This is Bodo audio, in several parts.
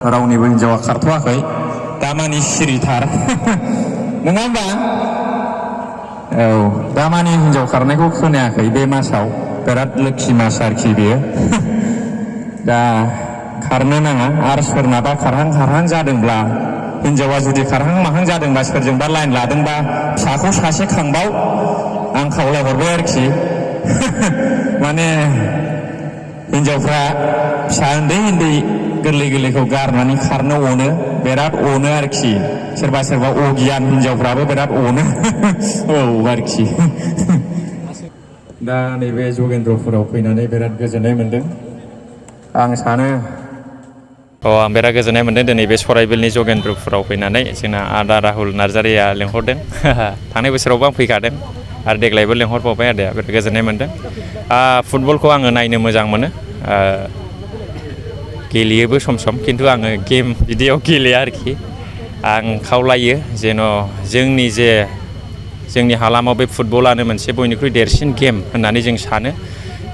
रावनिबो हिनजावा खारथ'वाखै दामानि सिरिथार नङा होमबा औ दामानि हिनजाव खारनायखौ खोनायाखै बे मासाव बिराद लोखि मास आरोखि बेयो दा खारनो नाङा आरो सोरनाबा खारहां जादोंब्ला हिनजावा जुदि खारहां माहां जादोंबा सोरजोंबा लाइन लादोंबा फिसाखौ सासे खांबाव आं खावलायहरबाय आरोखि माने हिनजावफ्रा फिसा उन्दै गोरलैखौ गारनानै खारनो अनो बिराद अनो आरोखि सोरबा अगियान हिनजावफ्राबो बिराद अनो औ आरोखि दा नैबे जगेन्द्रपुराव फैनानै बिराद गोजोननाय मोनदों आं सानो आं बिराद गोजोननाय मोनदों दिनै बे सराइबिलनि जगेन्द्रपुराव फैनानै जोंना आदा राहुल नार्जारिया लेंहरदों थांनाय बोसोरावबो आं फैखादों आरो देग्लायबो लेंहरबावबाय आदाया बिराद गोजोननाय मोनदों फुटबलखौ आङो नायनो मोजां मोनो गेलेयोबो सम खिन्थु आङो गेम बिदियाव गेलेया आरोखि आं खावलायो जेन' जोंनि हालामाव बे फुटबलानो मोनसे बयनिख्रुइ देरसिन गेम होननानै जों सानो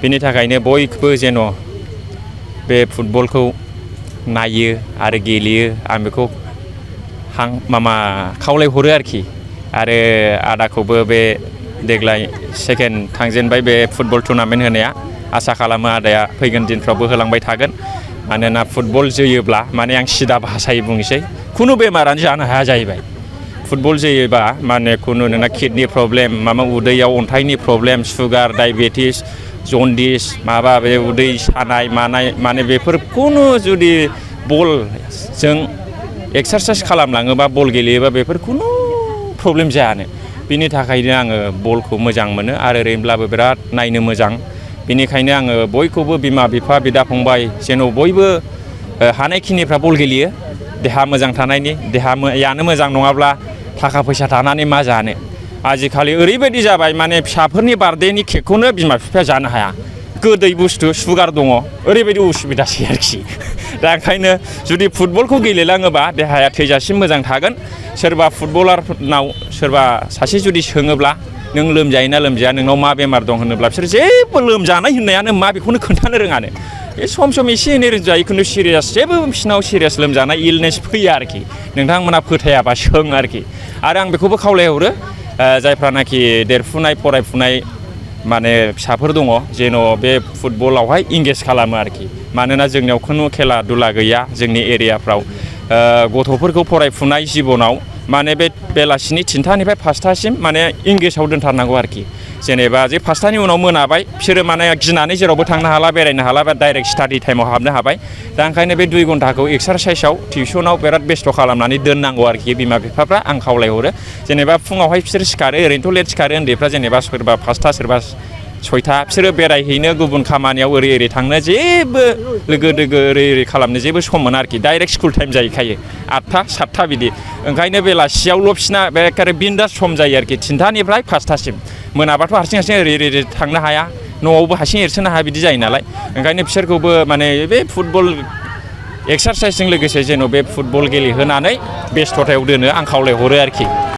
बेनि थाखायनो बयबो जेन' बे फुटबलखौ नायो आरो गेलेयो आं बेखौ खावलायहरो आरोखि आरो आदाखौबो बे देग्लाय सेकेन्ड थांजेनबाय बे फुटबल टुर्नामेन्ट होनाया आसा खालामो आदाया फैगोन दिनफ्रावबो होलांबाय थागोन मानोना फुटबल जोयोब्ला माने आं सिदा भाषायै बुंनोसै खुनु बेमारानो जानो हाया जाहैबाय फुटबल जोयोबा माने खुनु नोंना किडनि प्रब्लेम माबा उदैयाव अन्थाइनि प्रब्लेम सुगार डायबेटिस जन्दिस माबा बे उदै सानाय मानाय माने बेफोर खुनु जुदि बलजों एक्सारसाइस खालामलाङोबा बल गेलेयोबा बेफोर खुनु प्रब्लेम जायानो बिनि थाखायनो आङो बलखौ मोजां मोनो आरो ओरैनोब्लाबो बिराद नायनो मोजां बेनिखायनो आङो बयखौबो बिमा बिफा बिदा फंबाय जेन' बयबो हानायखिनिफ्रा बल गेलेयो देहा मोजां थानायनि देहायानो मोजां नङाब्ला थाखा फैसा थानानै मा जानो आजिखालि ओरैबायदि जाबाय माने फिसाफोरनि बार्थडेनि केकखौनो बिमा बिफाया जानो हाया गोदै बुस्थु सुगार दङ ओरैबायदि उसुबिदासै आरोखि दा ओंखायनो जुदि फुटबलखौ गेलेलाङोबा देहाया थैजासिम मोजां थागोन सोरबा फुटबलारनाव सोरबा सासे जुदि सोङोब्ला नों लोमजायोना लोमजाया नोंनाव मा बेमार दं होनोब्ला बिसोर जेबो लोमजानाय होननायानो मा बेखौनो खोन्थानो रोङानो बे सम एसे एनै लोमजायो खिन्थु सिरियास जेबो बिसिनाव सिरियास लोमजानाय इलनेस फैया आरोखि नोंथांमोना फोथायाबा सों आरोखि आरो आं बेखौबो खावलायहरो जायफ्रानाखि देरफुनाय फरायफुनाय माने फिसाफोर दङ जेन' बे फुटबलावहाय इंगेज खालामो आरोखि मानोना जोंनियाव खुनु खेला दुला गैया जोंनि एरियाफ्राव गथ'फोरखौ फरायफुनाय जिबनाव माने बे बेलासिनि 3टानिफ्राय 5टासिम माने इंगेजआव दोनथारनांगौ आरोखि जेनेबा जे 5टानि उनाव मोनाबाय बिसोरो माने गिनानै जेरावबो थांनो हाला बेरायनो हाला बा डाइरेक्ट स्टाडि टाइमाव हाबनो हाबाय दा ओंखायनो बे 2 घन्टाखौ एक्सारसाइसआव टिउसनाव बिराद बेस्थ' खालामनानै दोननांगौ आरोखि बिमा बिफाफ्रा आं खावलायहरो जेनेबा फुङावहाय बिसोर सिखारो ओरैनोथ' लेट सिखारो उन्दैफ्रा जेनेबा सोरबा 5टा सोरबा 6टा बिसोरो बेरायहैनो गुबुन खामानियाव ओरै थांनो जेबो लोगो दोगो ओरै खालामनो जेबो सम मोना आरोखि डाइरेक्ट स्कुल टाइम जाहैखायो 8टा 7टा बिदि ओंखायनो बेलासियावल' बिसिना बेखारे बिन्दास सम जायो आरोखि 3टानिफ्राय 5टासिम मोनाबाथ' हारसिं ओरै थांनो हाया न'आवबो हारसिं एरसोनो हाया बिदि जायो नालाय ओंखायनो बिसोरखौबो माने बे फुटबल एक्सारसाइसजों लोगोसे जेन' बे फुटबल गेलेहोनानै बेस्थ'थायाव दोनो आं खावलायहरो आरोखि